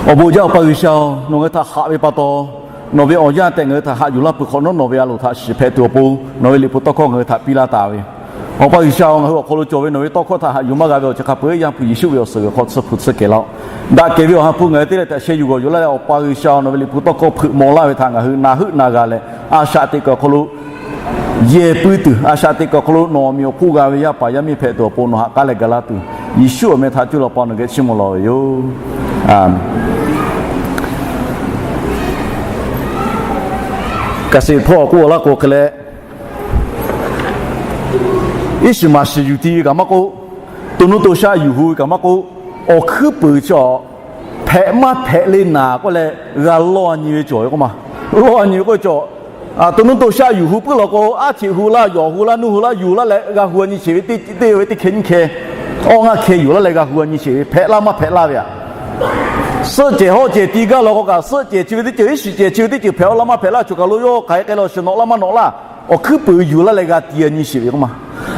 Awˬ bon jaˇ Awˬ pa G'uiˬsha-oˬ, nawˬ ngaˬ hui htaꞈ haꞈ ve pa taw, nawˬ ve awˬ yanˇ tehꞈ ngaˬ hui htaꞈ haꞈ yuˬ laˇ peuˬ hk'awꞈ nawˉ, nawˬ ve a loˍ htaꞈ shiˍ hpehꞈ tuˬ awˬ pon nawˬ ve liꞈ hpu tawˇ hkawˇ ngaˬ hui htaꞈ piˇ laˇ taˍ ve, Awˬ pa G'uiˬsha-oˬ, ngaˬ hui awˬ hk'aw lo cawˬ ve nawˬ ve tawˇ hkawˇ htaꞈ haꞈ yuˬ maˇ g'a ve awˬ ceuˬ hk'a peu-eˬ Yaˇ hpu Yeˍsuˆ ve awˬ suhˍ g'uiˬ hk'aw tsuhˇ hpu tsuhˇ kehˬ laˇ-oˆ. Daꞈ kehˬ ve awˬ ha hpu ngaˬ hui teˇ leh htaꞈ sheh yuˬ g'awˬ yuˬ laˇ leh, Awˬ pa G'uiˬsha-oˬ, nawˬ ve liꞈ hpu tawˇ hkawˇ hpeuꞈ maw laˇ ve htaꞈ ngaˬ hui na heuˆ na g'a leh, a shaꞈ teꞈ kuiˬ awˬ hk'aw lo yehˬ pui tuˬ, a shaꞈ teꞈ kuiˬ awˬ hk'aw lo nawˬ awˬ meꞈ awˬ hponˇ g'a ve yaˇ paˍ yaˇ miˇ hpehꞈ tuˬ awˬ pon nawˬ haꞈ k'aˉ leh ga laˇ tuˬ, Yeˍsuˆ awˬ meh htaꞈ cuˇ leh Awˬ pa nawˬ geh chiˇ mvuh lawˬ ve yoˬ. Aˍmenˍ. Kaˍ seˍ hpawˇ k'oˆ laˇ k'o hk'e leh, iˉ shiˍ maˍ shiˍ yuˬ ti ve kaꞈ maˇ k'oˆ, to nuˇ to shaˆ yuˬ hu ve kaꞈ maˇ k'oˆ, awˬ hkuiˉ puiˍ chi awˬ hpehꞈ maˇ hpehꞈ le naˍ k'oˆ leh g'a lawˇ nyi ve cawˬ ve k'oˆ ma. Lawˇ nyi ve k'oˆ ve cawˬ, to nuˇ to shaˆ yuˬ hu puiˉ law k'o, aˉ cheꞈ hu laˇ, yawˬ hu laˇ, nuˇ hu laˇ, yuˬ laˇ leh g'a hu nyi sheˍ ve teˇ, teˇ ve teˇ hkeh nyiˇ hkeh, awˇ ngaˇ hkeh yuˬ laˇ leh g'a hu nyi sheˍ ve, hpehꞈ laˇ maˇ hpehꞈ laˇ ve aꞈ. Suhˆ cehˬ hawˆ cehˬ ti gaˇ law k'o kaꞈ, suhˆ cehˬ chi ve teˇ ceuˬ, iˉ shiˍ cehˬ chi ve teˇ ceuˬ hpehꞈ laˇ maˇ hpehꞈ laˇ, choˬ kaˬ lo yawˇ hk'aˬ hk'e k'ai leh awˬ shiˍ nawꞈ laˇ maˇ nawꞈ laˇ, awˬ hkuiˉ puiˍ yuˬ laˇ leh g'a ti nyi sheˍ ve k'oˆ ma.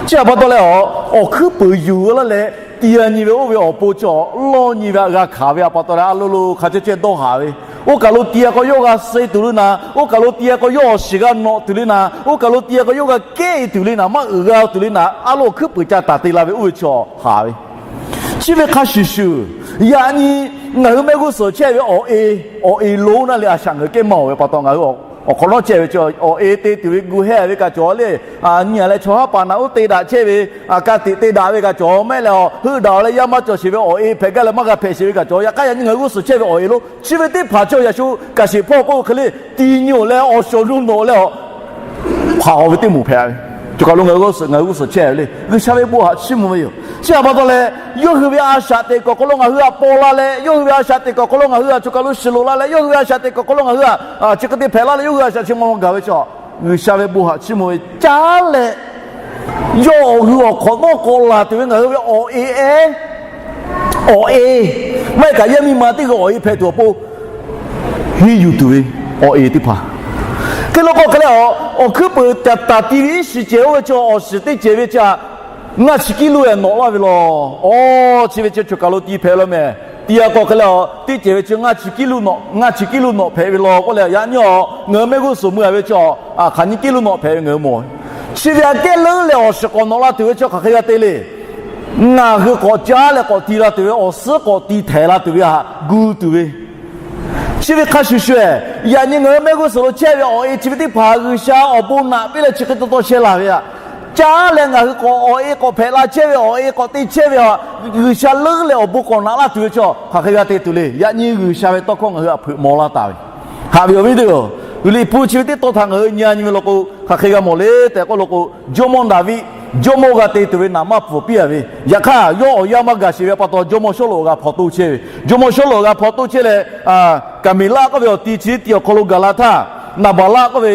Chi htaꞈ pa taw leh, awˬ hkuiˉ puiˍ yuˬ laˇ leh ti nyi ve oˇ ve awˬ pon chi awˬ lawˇ nyi ve aꞈ g'a hkanˍ ve htaꞈ pa taw leh, a lo lo hk'a chehˇ chehˇ dawˇ haˍ ve, oˇ kaˬ lo ti k'o yawˇ g'a suh tuˬ le naˍ, oˇ kaˬ lo ti k'o yawˇ awˬ shiˍ g'a nawꞈ tuˬ le naˍ, oˇ kaˬ lo ti k'o yawˇ g'a kehˉ e tuˬ le naˍ, maˇ uiˍ g'a tuˬ le naˍ, a lo awˬ hkuiˉ puiˍ ca taˍ te la ve oˇ ve chi awˬ haˍ ve. Chi ve hk'a shuˍ shuˍ, yaꞈ nyi ngaˬ hui mehˆ g'uˇ suhˍ chehˇ ve awˬ e, awˬ e lonˉ naˇ leh a shaꞈ ngaˬ hui kehˉ maˇ awˬ ve pa taw, ngaˬ hui awˬ hk'awꞈ nawˉ chehˇ ve chi awˬ e te tuˬ ve gu hehˇ ve kaꞈ cawˬ le. Nyi a leh chaw haˉ paˍ naꞈ uˉ te daꞈ chehˇ ve, ka tiꞈ te daꞈ ve kaꞈ cawˬ mehˆ leh, heuˆ daꞈ leh yaˇ maˇ cawˬ sheˍ ve awˬ e hpehꞈ gaˇ leh maˇ g'a hpehꞈ sheˍ ve kaꞈ cawˬ. Yaꞈ hk'aˇ yaꞈ nyi ngaˬ hui g'uˇ suhˍ chehˇ ve awˬ e lonˉ chi ve teˇ hpaˍ chi awˬ yaꞈ shu kaˍ sheˍ hpawˇ k'oˆ hk'e le, ti nyi awˬ leh awˬ shawˍ nuˇ nawꞈ leh, hpaˍ haw ve teˇ moˍ hpehꞈ ve, choˬ kaˬ lo ngaˬ hui g'uˇ suhˍ, ngaˬ hui g'uˇ suhˍ chehˇ ve le. G'uiˬsha ve bon haꞈ chiˇ mvuh ve yoˬ. Chi htaꞈ pa taw leh, yawˇ hui ve a shaꞈ teꞈ kuiˬ awˬ hk'aw lo ngaˬ hui htaꞈ paw la leh, yawˇ hui ve a shaꞈ teꞈ kuiˬ awˬ hk'aw lo ngaˬ hui htaꞈ choˬ kaˬ lo shiˍ loꞈ la leh, yawˇ hui ve a shaꞈ teꞈ kuiˬ awˬ hk'aw lo ngaˬ hui htaꞈ chi hk'e te hpehꞈ laˇ leh, yawˇ hui a shaꞈ chi ma ma gaˬ ve chi, G'uiˬsha ve bon haꞈ chiˇ mvuh ve caˉ leh, yawˇ awˬ hui awˬ hk'awꞈ nawˉ k'awꞈ laˬ tuˬ ve ngaˬ hui ve awˬ e ehˉ, awˬ e, maˇ heˆ kaꞈ yaˇ miˇ ma teˇ g'aˇ awˬ e hpehꞈ tuˬ awˬ pon henˇ yuˬ tuˬ ve awˬ e teˇ hpaˍ. Hk'e lo k'o hk'e leh, awˬ hkuiˉ puiˍ ca taˍ ti ve iˉ shiˍ cehˬ oˇ ve chi awˬ shiˍ teˇ cehˬ ve chi htaꞈ ngaˇ chi kiˉ luˇ e nawꞈ laˇ ve law. Awˬ chi ve chi choˬ kaˬ lo ti hpehꞈ la mehˍ. Ti a k'o hk'e leh, teˇ cehˬ ve chi ngaˇ chi kiˉ luˇ nawꞈ, ngaˇ chi kiˉ luˇ nawꞈ hpehꞈ ve law k'oˆ leh, yaꞈ nyi awˬ ngaˬ hui mehˆ g'uˇ suhˍ mui a ve chi hk'aˬ nyi kiˉ luˇ nawꞈ hpehꞈ ve ngaˬ hui mawˬ. Chi ve aꞈ kehˉ leuˉ leh awˬ shiˍ k'awꞈ nawꞈ la tuˬ ve chi hk'aˬ hk'e g'a te le. Ngaˬ hui k'awꞈ caˉ leh k'awꞈ ti la tuˬ ve, awˬ suhˉ k'awꞈ ti htehˍ la tuˬ ve htaꞈ gu tuˬ ve, chi ve hk'a shuˍ shuˍ, yaꞈ nyi ngaˬ hui mehˆ g'uˇ suhˍ lo chehˇ ve awˬ e chi ve teˇ hpaˍ G'uiˬsha awˬ bon naꞈ piˇ leh chi hk'e taw taw sheh laˬ ve aꞈ. Caˉ leh ngaˬ hui k'awꞈ awˬ e k'awꞈ hpehꞈ la chehˇ ve, awˬ e k'awꞈ te chehˇ ve aꞈ, G'uiˬsha leuˉ leh awˬ bon k'awꞈ naꞈ laˇ tuˬ ve chi hk'aˬ hk'e g'a te tuˬ le. Yaꞈ nyi G'uiˬsha ve tawˇ hkawˇ ngaˬ hui htaꞈ hpeuꞈ maw laˇ taˍ ve, haꞈ ve awˬ viˉ teˇ-oˬ, liꞈ hpu chi ve teˇ taw htaꞈ ngaˬ hui nyi a nyi ve law k'o, hk'aˬ hk'e g'a mawˬ le tehꞈ k'oˆ lo k'o, Jawˇmawˇ Daˍviˆ jawˇmawˇ g'a te tuˬ ve naˍ maˇ pfuhˍ piˇ a ve. Yaꞈ hk'aˇ, yawˇ awˬ yanˇ maˇ gaˬ sheˍ ve pa taw, jawˇmawˇ Sawˉluꞈ awˬ g'a hpaw toˇ chehˇ ve. Jawˇmawˇ Sawˉluꞈ awˬ g'a hpaw toˇ chehˇ leh, Kaˍmeˍlaˆ k'oˆ ve awˬ ti chi teˇ awˬ hk'aw lo gaˬ la htaˇ, Naˍbaˍlaˆ k'oˆ ve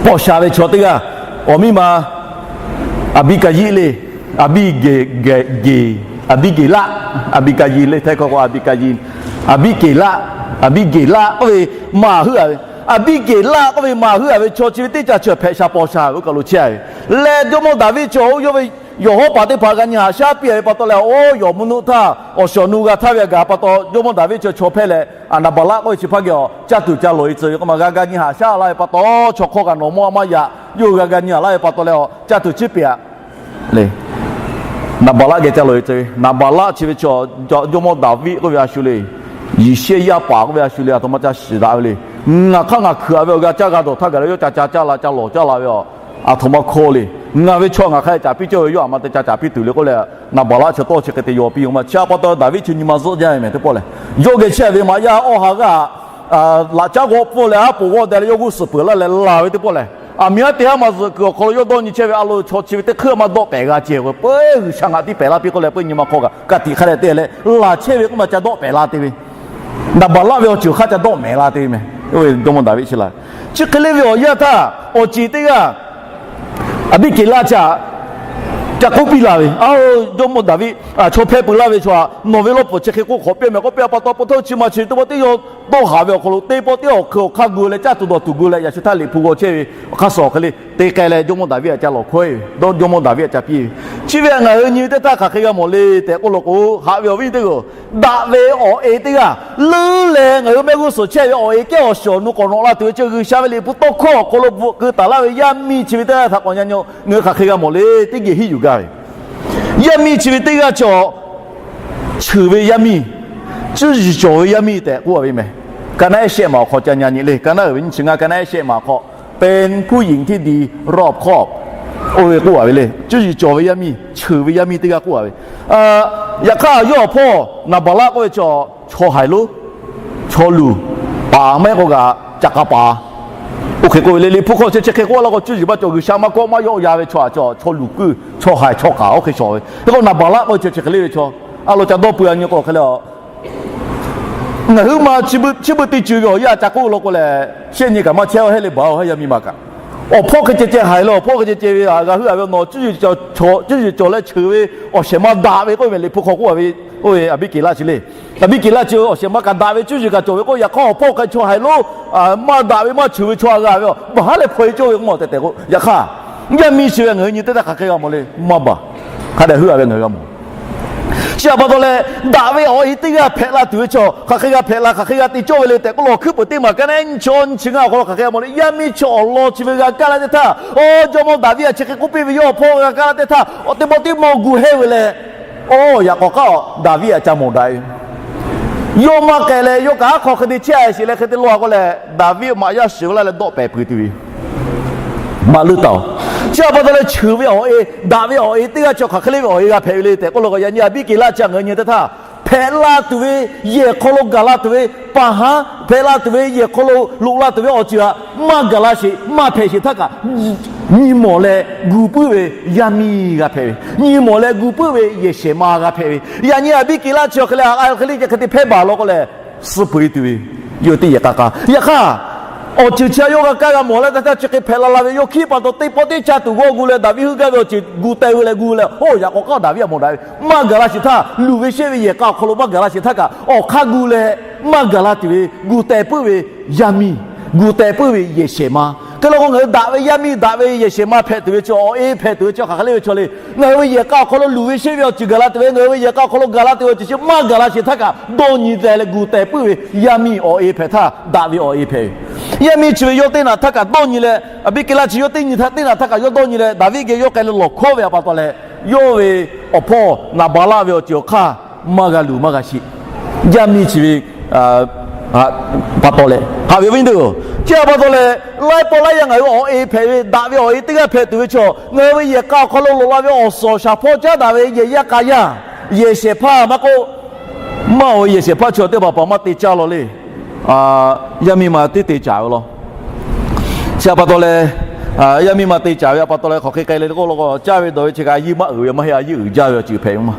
paw sha ve chaw teˇ g'aˇ, awˬ miˇ ma Aˍbiˆkaˍyiˆ le, Aˍbiˆgeˍ, Aˍbiˆgeˍlaˆ, Aˍbiˆkaˍyiˆ le, htaiˇ hkawˇ k'o Aˍbiˆkaˍyiˆ, Aˍbiˆkeˍlaˆ, Aˍbiˆgeˍlaˆ k'oˆ ve maˍ heuˆ a ve, Aˍbiˆgeˍlaˆ k'oˆ ve maˍ heuˆ a ve chaw chi ve teˇ ca chi hpehꞈ sha paw sha ve oˇ kaˬ lo chehˇ a ve. Leh jawˇmawˇ Daˍviˆ chi oˇ yawˇ ve yawˬ hawˉ paˍ teˇ hpaˍ g'a nyi haꞈ shaˉ piˇ a ve pa taw leh, oˇ yawˬ mvuhˇ nuˆ htaˇ awˬ shawˍ nu g'a htaˇ ve a gaˬ pa taw, jawˇmawˇ Daˍviˆ chi chaw hpehˇ leh, Naˍbaˍlaˆ k'oˆ ve chi hpaˇ geh awˬ caˇ tuˬ ca lawˬ e tcuh ve k'oˆ ma g'a g'a nyi haꞈ shaˉ laˇ ve pa taw, chaw hk'awˇ kaꞈ nawˬ mawˇ a maˇ yaꞈ, yawˇ hui g'a g'a nyi haꞈ laˇ ve pa taw leh, awˬ caˇ tuˬ chi piˇ a le. Naˍbaˍlaˆ geh ca lawˬ e tcuh ve. Naˍbaˍlaˆ chi ve chaw jawˇmawˇ Daˍviˆ k'oˆ ve a shu le. Yeˍsehˇyaˇ paˍ k'oˆ ve a shu le, aˬ htoꞈ ma ca shiˍ daꞈ ve le. Ngaˬ hk'aˇ ngaˬ hkuiˬ a ve awˬ g'a caˇ g'a dawˬ htaˇ gaˬ leh yawˇ ca ca caˇ la ca lawˬ caˇ la ve a, aˬ htoꞈ ma hkawˇ le. Ngaˬ ve chaw ngaˬ hk'a caˍ piˇ cawˇ ve, yawˇ aˬ ma te ca caˍ piˇ tuˬ le k'oˆ leh, Naˍbaˍlaˆ chi tawˇ chi hk'e te yaw piˇ yoˬ ma. Chi a pa taw Daˍviˆ chi nyi ma zuhˆ jaˇ ve mehˍ teˇ pawˆ lehˬ, yawˇ geh chehˇ ve maꞈ yaˇ awˇ ha g'aˇ laꞈ caˉ g'awˆ pfuhˇ leh aˉ poꞈ g'awˇ deh leh yawˇ g'uˇ suhˍ peuˬ laˇ leh laˬ ve teˇ pawˆ lehˬ, aˬ miˍ haˉ te haˉ ma zuhꞈ kuiˬ awˬ hk'aw lo yawˇ dawˇ nyi chehˇ ve a lo chaw chi ve teˇ hk'euˆ maˇ dawˆ pehˍ g'a ceh k'o, peuˬ G'uiˬsha ngaˬ tiˉ pehˍ laˇ piˇ k'oˆ leh, peuˬ nyi ma hk'aw kaꞈ ka tiꞈ hk'a dehꞈ te leh laˬ chehˇ ve k'oˆ ma ca dawˆ pehˍ la te ve. Naˍbaˍlaˆ ve awˬ ceuˬ hk'aˇ ca dawˆ mehˍ la te ve mehˍ. Jawˇmawˇ Daˍviˆ chi la, chi hk'e le ve awˬ yanˇ htaˇ awˬ ceˬ teˇ g'aˇ Aˍbiˆkeˍlaˆ chi htaꞈ ca k'oˆ piˇ la ve, Aoˬ, jawˇmawˇ Daˍviˆ, chaw hpehˇ peuˬ laˇ ve chaw htaꞈ nawˬ ve lawˇ pfuhˍ chi hk'e k'oˆ hk'awꞈ piˇ meh k'oˆ piˇ a pa taw, pa taw chi ma chi teˇ pawˆ teˇ yanˇ dawˇ haˍ ve awˬ hk'aw lo teˇ pawˆ teˇ awˬ hk'eun awˬ hk'aˇ gu leh caˇ tuˬ dawˬ tuˬ gu leh yaꞈ shu htaˇ Liꞈ hpu g'aw chehˇ ve awˬ hk'aˇ suh awˬ hk'e le te k'ai leh jawˇmawˇ Daˍviˆ htaꞈ ca lawˬ hkawehˉ ve, dawˇ jawˇmawˇ Daˍviˆ htaꞈ ca piˇ ve. Chi ve htaꞈ ngaˬ hui nyi ve teˇ htaˇ hk'aˬ hk'e g'a mawˬ le tehꞈ k'oˆ law k'o, haꞈ ve awˬ viˉ teˇ g'aˇ, daꞈ ve awˬ e teˇ g'aˇ leuˉ leh ngaˬ hui mehˆ g'uˇ suhˍ chehˇ ve awˬ e kehˉ awˬ shawˍ awˬ nu k'awꞈ nawꞈ la tuˬ ve chi G'uiˬsha ve Liꞈ hpu tawˇ hkawˇ awˬ hk'aw lo bvuhꞈ keu taˍ laˇ ve yaˇ miˇ chi ve teˇ g'aˇ htaꞈ k'awꞈ nyi nyi, ngaˬ hui hk'aˬ hk'e g'a mawˬ le, teˇ geh hiˉ yuˬ gaˇ ve. Yaˇ miˇ chi ve teˇ g'aˇ chaw, cheuˬ ve yaˇ miˇ, cuˇ yiˍ cawˬ ve yaˇ miˇ tehꞈ k'oˆ a ve meh. Ka naˆ ehˉ shehˆ maˬ awˬ hk'aw ca nyi nyi le. Ka naˆ uiˍ ve nyiˇ chi ngaˇ, ka naˆ ehˉ shehˆ maˬ awˬ hk'aw, เป็นผู้หญิงที่ดีรอบคอบ oˇ ve k'oˆ a ve le. Cuˇ yiˍ cawˬ ve yaˇ miˇ, cheuˬ ve yaˇ miˇ teˇ g'aˇ k'oˆ a ve. Yaꞈ hk'aˇ yawˇ awˬ hpawˇ Naˍbaˍlaˆ k'oˆ ve chaw, chaw haiˬ lonˉ, chaw luˬ, paˍ maˇ heˆ k'o g'aꞈ ca k'a paˍ. Oˇ hk'e k'oˆ ve le. Liꞈ hpu hk'aw chi chi hk'e k'oˆ laˇ k'o, cuˇ yiˍ maˇ cawˬ, G'uiˬsha maˇ kawˆ maˇ yawˆ ya ve chaw haiˬ, chaw luˬ kuiˇ, chaw haiˬ chaw k'aˍ oˇ hk'e shawˍ ve. Hk'e k'o Naˍbaˍlaˆ k'oˆ ve chi chi hk'e le ve chaw, a lo ca dawˇ pui a nyi k'o hk'e le a Ngaˬ hui ma chi beuꞈ chi beuꞈ teˇ ceuˬ ve awˬ yanˇ ca k'oˆ law k'o lehˬ, shehˆ nyi kaꞈ maˇ chehˇ, a heˆ le baˬ a, yaˇ miˇ ma kaꞈ. Awˬ hpawˇ hk'e ceh ceh haiˬ leh awˬ hpawˇ hk'e ceh ceh ve a g'a heuˆ a ve, nawˬ cuˇ yiˍ cawˬ leh cheuˬ ve awˬ shehˍ ma daꞈ ve k'oˆ ve meh. Liꞈ hpu hk'aw k'oˆ a ve, oˇ ve Aˍbiˆkeˍlaˆ chi le. Aˍbiˆkeˍlaˆ chi awˬ shehˍ ma kaꞈ daꞈ ve, cuˇ yiˍ kaꞈ cawˬ ve k'o, yaꞈ hk'aˇ awˬ hpawˇ hk'e chaw haiˬ lonˉ, maˇ daꞈ ve maˇ cheuˬ ve chaw a g'a ve a, baˬ haˉ leh hpaw e cawˇ ve k'o mawˬ tehꞈ tehꞈ k'o, yaꞈ hk'aˇ yaˇ miˇ chi ve ngaˬ hui nyi teˇ htaˇ hk'aˬ hk'e g'a mawˬ le, maˇ baˬ. Hk'a dehꞈ heuˆ a ve ngaˬ hui g'a mawˬ. Chi htaꞈ pa taw leh, daꞈ ve awˬ e teˇ g'aˇ hpehꞈ la tuˬ ve chaw hk'aˬ hk'e g'a hpehꞈ la, hk'aˬ hk'e g'a te cawˇ ve le tehꞈ k'oˆ law, Hkui puiˍ teˇ maˬ ka naˆ ehˉ nyiˇ chi awˇ nyiˇ chi ngaˇ awˬ hk'aw lo hk'aˬ hk'e g'a mawˬ le. Yaˇ miˇ chi awˬ lawn chi ve g'a kaˇ laˇ teˇ htaˇ, oˇ jawˇmawˇ Daˍviˆ htaꞈ chi hk'e k'oˆ piˇ ve, yawˇ awˬ hpawˇ g'a kaˇ laˇ teˇ htaˇ, awˬ teˇ pawˆ teˇ mawˇ gu hehˇ ve leh, oˇ yaꞈ k'awꞈ k'aˉ a, Daˍviˆ htaꞈ ca mawˬ daꞈ ve. Yawˇ maˇ k'ai leh, yawˇ kaꞈ aˉ hk'aw hk'e te chehˇ a sheˍ leh hk'e te law a k'o lehˬ, Daˍviˆ maꞈ yaˇ shiˍ ve laˇ leh dawˆ pehˍ peuˬ tuˬ ve maꞈ leuˇ taˍ oˬ. Chi htaꞈ pa taw leh, cheuˬ ve awˬ e, daꞈ ve awˬ e teˇ g'aˇ chi hk'aˬ hk'e le ve awˬ e g'a hpehꞈ ve le tehꞈ k'oˆ law k'o, yaꞈ nyi Aˍbiˆkeˍlaˆ chi ngaˬ hui nyi teˇ htaˇ, hpehꞈ la tuˬ ve yehˬ hk'aw lo gaˬ la tuˬ ve, paˍ haˉ hpehꞈ la tuˬ ve yehˬ hk'aw lo loꞈ la tuˬ ve awˬ ceuˬ htaꞈ maˇ gaˬ la sheˍ, maˇ hpehꞈ sheˍ htaˇ kaꞈ, nyi mawˬ leh gu puiˉ ve yaˇ miˇ g'a hpehꞈ ve, nyi mawˬ leh gu puiˉ ve yehˬ shehˍ ma g'a hpehꞈ ve. Yaꞈ nyi Aˍbiˆkeˍlaˆ chi awˬ hk'e leh, a hk'e le hk'e te hpehˇ baˬ law k'o lehˬ, suh peuˬ e tuˬ ve, yawˇ teˇ yehˬ k'a k'a. Yaꞈ hk'aˇ, awˬ ceuˬ chi a yawˇ g'a kaˇ g'a mawˬ leh, taˇ taˇ chi hk'e hpehꞈ la la ve, yawˇ hkiˉ pa taw teˇ pawˆ teˇ caˇ tuˬ g'awˇ gu leh, Daˍviˆ heuˆ gaˇ ve awˬ ceuˬ gu teh ve leh gu leh, oˇ yaꞈ k'awꞈ k'aˉ Daˍviˆ htaꞈ mawˬ daꞈ ve, maˇ gaˬ la sheˍ htaˇ, luˬ ve shehˆ ve yehˬ k'a awˬ hk'aw lo maˇ gaˬ la sheˍ htaˇ kaꞈ, awˬ hk'aˇ gu leh maˇ gaˬ la tuˬ ve, gu teh puiˉ ve yaˇ miˇ, gu teh puiˉ ve yehˬ shehˍ ma. Hk'e law k'o, ngaˬ hui daꞈ ve yaˇ miˇ, daꞈ ve yehˬ shehˍ ma hpehꞈ tuˬ ve chi, awˬ e hpehꞈ tuˬ ve chi hk'aˬ hk'e le ve chaw le. Ngaˬ hui ve yehˬ k'a awˬ hk'aw lo luˬ ve shehˆ ve awˬ ceuˬ gaˬ la tuˬ ve, ngaˬ hui ve yehˬ k'a awˬ hk'aw lo gaˬ la tuˬ ve awˬ ceuˬ chi maˇ gaˬ la sheˍ htaˇ kaꞈ, dawˇ nyi teh leh gu teh puiˉ ve yaˇ miˇ awˬ e hpehꞈ htaˇ, daꞈ ve awˬ e hpehꞈ ve. Yaˇ miˇ chi ve yawˇ teˇ naꞈ htaˇ kaꞈ dawˇ nyi leh, Aˍbiˆkeˍlaˆ chi yawˇ teˇ nyi htaˇ teˇ naꞈ htaˇ kaꞈ yawˇ dawˇ nyi leh, Daˍviˆ geh yawˇ k'ai leh lawˬ hkawˉ ve a pa taw leh, yawˇ ve awˬ hpawˇ Naˍbaˍlaˆ ve awˬ ceuˬ awˬ hk'aˇ maˇ g'a luˬ maˇ g'a sheˍ. Yaˇ miˇ chi ve pa taw leh, haꞈ ve awˬ viˉ teˇ-oˬ, chi a pa taw leh, laiˉ pawˆ laiˉ yaˇ ngaˬ hui awˬ e hpehꞈ ve, daꞈ ve awˬ e teˇ g'aˇ hpehꞈ tuˬ ve chaw, ngaˬ hui ve yehˬ k'a awˬ hk'aw lo loꞈ la ve awˬ suhˍ awˬ shaˍ hpawˇ caˉ daꞈ ve yehˬ yaˇ k'a yaˇ, yehˬ shehˍ hpaˇ maˇ k'oˆ, maˇ oˬ ve yehˬ shehˍ hpaˇ chi teˇ hpaˍ hpaˍ maˇ te caˇ law le. Yaˇ miˇ ma teˇ te caˍ ve law. Chi a pa taw leh, yaˇ miˇ ma te caˍ ve a pa taw leh hk'aˬ hk'e k'ai le k'oˆ law k'o, caˇ ve dawˬ ve chi kaꞈ a yiˇ maˇ uiˍ ve maˇ heˆ, a yiˇ uiˍ jaˇ ve awˬ ceuˬ hpehꞈ ve maˇ.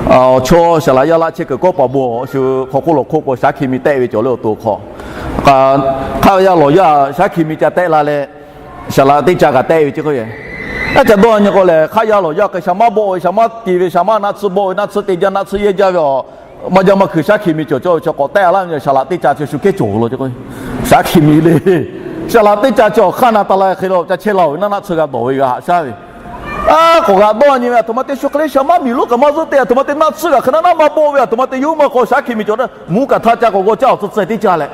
Awˬ chaw saˍ laꞈ yaˇ laˆ chehˇ kuiˬ kawˉ paˍ bon awˬ shu hk'aw hk'oˆ lawˬ hk'oˆ k'o shaˉ hkiˬ mi tehˆ ve cawˬ le awˬ to hk'aw. Hk'aˆ yaˇ lawˬ yaˇ shaˉ hkiˬ mi ca tehˆ la leh, saˍ laꞈ teˇ ca kaꞈ tehˆ ve chi k'oˆ ve, a ca dawˇ nyi k'o lehˬ, hk'aˆ yaˇ lawˬ yaˇ hk'e shaˍ maˇ bawˆ ve, shaˍ maˇ te ve, shaˍ maˇ naˆ tsuhˇ bawˆ ve, naˆ tsuhˇ te jaˇ naˆ tsuhˇ yehˇ jaˇ ve awˬ, maˇ jaˇ maˇ hkui shaˉ hkiˬ mi cawˬ cawˇ ve chi k'awꞈ tehˆ laˇ ve, saˍ laꞈ teˇ ca chi shu kehˉ cawˬ law. Shaˉ hkiˬ mi le. Saˍ laꞈ teˇ ca chi awˬ hk'aˇ na ta la hk'e la ca chehˇ la ve, naˆ naˆ tsuhˇ g'a dawˬ ve g'a haꞈ shaˉ ve. A k'awꞈ g'a dawˇ nyi ve, a htoꞈ ma te shu hk'e le shaˍ maˇ miˬ lonˉ kaꞈ maˇ zuhˆ te, a htoꞈ ma te naˆ tsuhˇ kaꞈ hk'e naˆ naˆ maˇ bawˆ ve, a htoꞈ ma te yawˇ maˇ k'aw shaˉ hkiˬ mi cawˬ naˇ, mvuhˇ kaꞈ htaˇ ca k'awꞈ g'aw caˇ awˬ tcuh tcuh teˇ ca leh,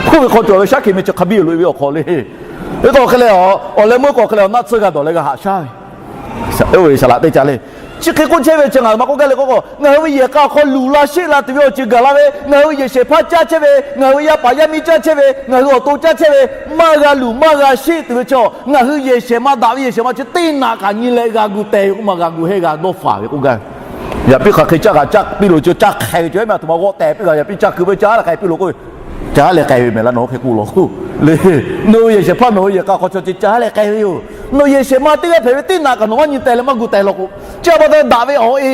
hk'oˆ ve hk'aw cawˬ ve shaˉ hkiˬ mi chi hk'a biˇ loꞈ e ve awˬ hk'aw le. Ve k'o hk'e leh, awˬ leh meuˇ k'o hk'e leh naˆ tsuhˇ g'a dawˬ leh g'a haꞈ shaˉ ve, saˍ laꞈ teˇ ca le. Chi hk'e k'oˆ chehˇ ve chi ngaˬ hui ma k'oˆ gaˇ leh k'oˆ k'o, ngaˬ hui ve yehˬ k'a awˬ hk'aw luˬ la sheˆ la tuˬ ve awˬ ceuˬ gaˬ la ve, ngaˬ hui ve yehˬ shehˍ hpaˇ caˇ chehˇ ve, ngaˬ hui ve yaˇ paˍ yaˇ miˇ caˇ chehˇ ve, ngaˬ hui awˬ to caˇ chehˇ ve, maˇ g'a luˬ maˇ g'a sheˆ tuˬ ve chaw, ngaˬ hui yehˬ shehˍ ma daꞈ ve yehˬ shehˍ ma chi teˇ naꞈ kaꞈ nyi leh g'a gu teh ve k'oˆ ma g'a gu hehˇ g'a dawˇ faˍ ve k'oˆ gaˇ ve. Yaꞈ piˇ hk'aˬ hk'e caˇ kaꞈ caˇ piˇ loˬ, chi caˇ hk'ai ve cawˬ ve meh, a htoꞈ ma g'awˆ tehꞈ piˇ g'a, yaꞈ piˇ caˇ keu ve caˇ leh k'ai piˇ loˬ k'oˆ ve, caˇ leh k'ai ve meh laˇ nawˬ hk'e k'oˆ law k'o le. Nawˬ hui yehˬ shehˍ hpaˇ nawˬ hui yehˬ k'a hk'aw chaw ceh caˇ leh k'ai ve yoˬ. Nawˬ yehˬ shehˍ ma teˇ g'aˇ hpehꞈ ve teˇ naꞈ kaꞈ nawˬ maˇ nyi teh leh maˇ gu teh law k'o, chi a pa taw daꞈ ve awˬ e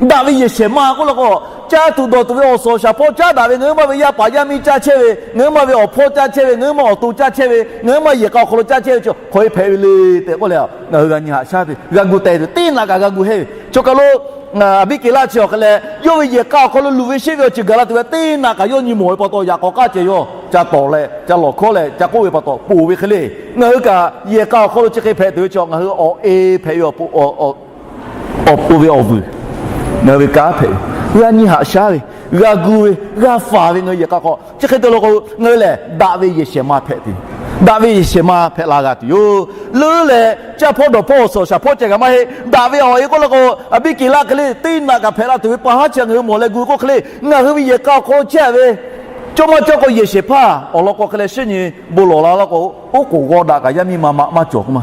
Daꞈ ve yehˬ shehˍ ma k'oˆ la k'o, caˇ tuˬ dawˬ tuˬ ve awˬ suhˍ awˬ shaˍ hpawˇ caˉ daꞈ ve, ngaˬ hui maˇ ve yaˇ paˍ yaˇ miˇ caˇ chehˇ ve, ngaˬ hui maˇ ve awˬ hpawˇ caˇ chehˇ ve, ngaˬ hui maˇ awˬ to caˇ chehˇ ve, ngaˬ hui maˇ yehˬ k'a awˬ hk'aw lo caˇ chehˇ ve chi hk'aˬ hk'e hpehꞈ ve le tehꞈ k'oˆ leh, ngaˬ hui g'a nyi haꞈ shaˉ ve, g'a gu teh ve, teˇ naꞈ kaꞈ g'a gu hehˇ ve. Chaw kaˬ lo Aˍbiˆkehˍlaˆ chi awˬ hk'e leh, yawˇ ve yehˬ k'a awˬ hk'aw lo luˬ ve sheˆ ve awˬ ceuˬ gaˬ la tuˬ ve teˇ naꞈ kaꞈ yawˇ nyi mawˬ ve pa taw, yaꞈ k'aw k'aˉ ceh yawˇ ca tawˍ leh ca lawˬ hkawˉ leh ca k'oˆ ve pa taw, ponˬ ve hk'e le. Ngaˬ hui kaꞈ yehˬ k'a awˬ hk'aw lo chi hk'e hpehꞈ tuˬ ve chi ngaˬ hui awˬ e hpehꞈ ve awˬ pon, awˬ pon ve awˬ vuiˬ, ngaˬ hui ve kanˉ hpehꞈ ve, g'a nyi haꞈ shaˉ ve, g'a gu ve, g'a faˍ ve, ngaˬ hui yehˬ k'a hk'aw chi hk'e te lo k'o, ngaˬ hui lehˬ daꞈ ve yehˬ shehˍ ma hpehꞈ tuˬ, daꞈ ve yehˬ shehˍ ma hpehꞈ la g'a tuˬ yoˬ. Leuˉ leh caˇ hpawˇ dawˬ hpawˇ awˬ suhˍ awˬ shaˍ hpawˇ ceh kaꞈ maˇ heˆ. Daꞈ ve awˬ e k'oˆ la k'o, Aˍbiˆkehˍlaˆ hk'e le, teˇ naꞈ kaꞈ hpehꞈ la tuˬ ve pa haˉ chi ngaˬ hui mawˬ leh gu k'oˆ hk'e le, ngaˬ hui ve yehˬ k'a awˬ hk'aw lo chehˇ ve, cawˇ maˇ cawˇ k'o yehˬ shehˍ hpaˇ awˬ lawn k'o hk'e leh shinˉ nyi bon lawˬ la la k'o, oˉ k'oˍ g'aw daꞈ kaꞈ yaˇ miˇ ma maꞈ maˇ cawˬ k'oˆ ma.